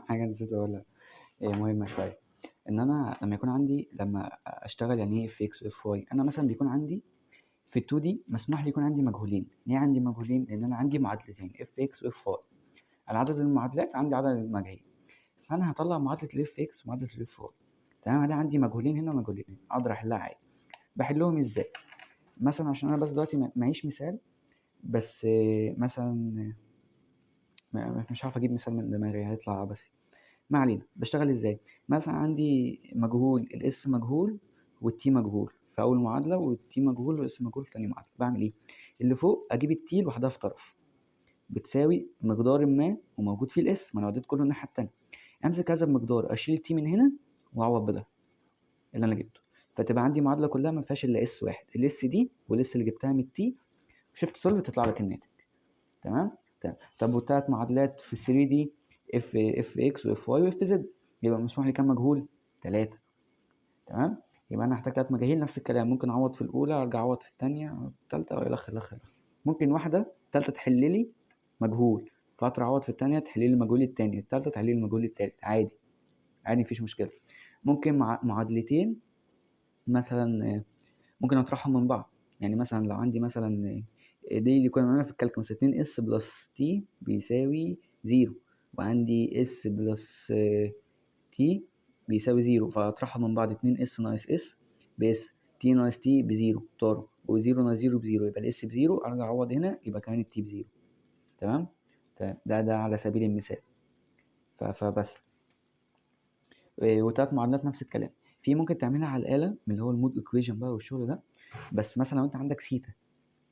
حاجة نسيت أقولها، هي مهمة شوية، إن أنا لما يكون عندي، لما أشتغل يعني إيه F x و F y، أنا مثلا بيكون عندي في ال 2D مسموح لي يكون عندي مجهولين. ليه عندي مجهولين؟ لأن أنا عندي معادلتين F x و F y، على عدد المعادلات عندي عدد المجاهيل، فأنا هطلع معادلة ال F x ومعادلة ال F y. تمام، أنا عندي مجهولين هنا ومجهولين هنا، أقدر أحلها عادي. بحلهم إزاي؟ مثلا عشان أنا بس دلوقتي معيش مثال، بس مثلا مش عارف أجيب مثال من دماغي، هيطلع عبثي. ما علينا. بشتغل إزاي؟ مثلا عندي مجهول ال S مجهول وال T مجهول في أول معادلة، وال T مجهول وال S مجهول في تاني معادلة. بعمل إيه؟ اللي فوق أجيب ال T لوحدها في طرف بتساوي مقدار ما وموجود فيه ال S، ما أنا وديت كله الناحية التانية. أمسك هذا المقدار، أشيل ال T من هنا وأعوض بده اللي أنا جبته، فتبقى عندي معادلة كلها ما فيهاش إلا S واحد، ال S دي وال S اللي جبتها من ال T، shift solve تطلع لك الناتج. تمام؟ تمام. طب والتلات معادلات في 3D، F x و F y و F z، يبقى مسموح لي كام مجهول؟ 3. تمام؟ يبقى انا هحتاج 3 مجاهيل. نفس الكلام ممكن اعوض في الاولى، ارجع اعوض في الثانيه، الثالثه، والى اخره الى اخره. ممكن واحده الثالثه تحل لي مجهول، فتره اعوض في الثانيه تحل لي المجهول الثاني، الثالثه تحل لي المجهول الثالث، عادي عادي مفيش مشكله. ممكن مع معادلتين مثلا ممكن اطرحهم من بعض، يعني مثلا لو عندي مثلا دي اللي كنا بنعملها في ال calc، مثلا 2 S plus T بيساوي 0، وعندي S plus T بيساوي 0، فاطرحهم من بعض، 2 S ناقص S ب S، T ناقص T ب zero طاروا، و zero ناقص zero ب zero، يبقى ال S ب zero، ارجع اعوض هنا يبقى كمان ال T ب zero. تمام؟ تمام. ده على سبيل المثال. فبس. وتلات معادلات نفس الكلام. في ممكن تعملها على الآلة من اللي هو ال mode equation بقى والشغل ده، بس مثلا لو انت عندك سيتا،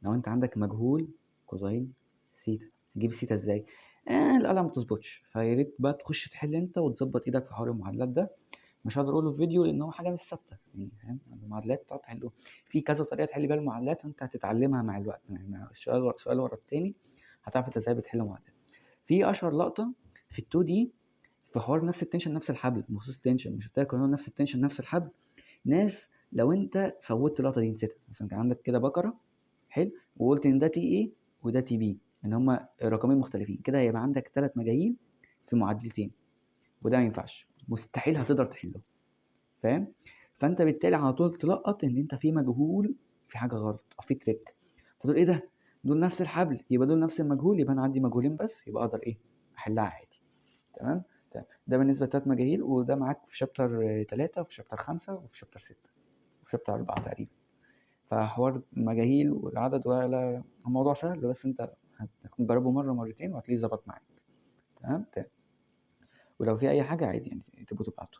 لو انت عندك مجهول cosine theta، هتجيب سيتا ازاي؟ الآلة ما بتظبطش، فيا ريت بقى تخش تحل انت وتظبط ايدك في حوار المعادلات ده. مش هقدر اقوله في فيديو لان هو حاجه مش ثابته، يعني فاهم؟ المعادلات تقعد تحله في كذا طريقه تحل بيها المعادلات، وانت هتتعلمها مع الوقت، يعني مع سؤال سؤال ورا التاني هتعرف انت ازاي بتحل معادلات. في اشهر لقطه في ال 2D في حوار نفس ال tension نفس الحبل، بخصوص ال tension، مش قلت لك نفس ال tension نفس الحبل؟ ناس لو انت فوتت اللقطه دي نسيتها، مثلا كان عندك كده بكره حلو وقلت ان ده T A وده T B، ان هما رقمين مختلفين، كده هيبقى عندك 3 مجاهيل في معادلتين، وده ما ينفعش، مستحيل هتقدر تحله، فاهم؟ فانت بالتالي على طول تلقط ان انت في مجهول، في حاجه غلط او في trick، فتقول ايه ده؟ دول نفس الحبل، يبقى دول نفس المجهول، يبقى انا عندي مجهولين بس، يبقى اقدر ايه؟ احلها عادي. تمام؟ تمام. ده بالنسبه لتلات مجاهيل، وده معاك في chapter 3 وفي chapter 5 وفي chapter 6 وفي chapter 4 تقريبا. فحوار المجاهيل والعدد ولا الموضوع سهل، بس انت هتكون جربه مره مرتين وهتلاقيه ظبط معاك. تمام؟ تمام. ولو في اي حاجه عادي يعني تبقوا تبعتوا.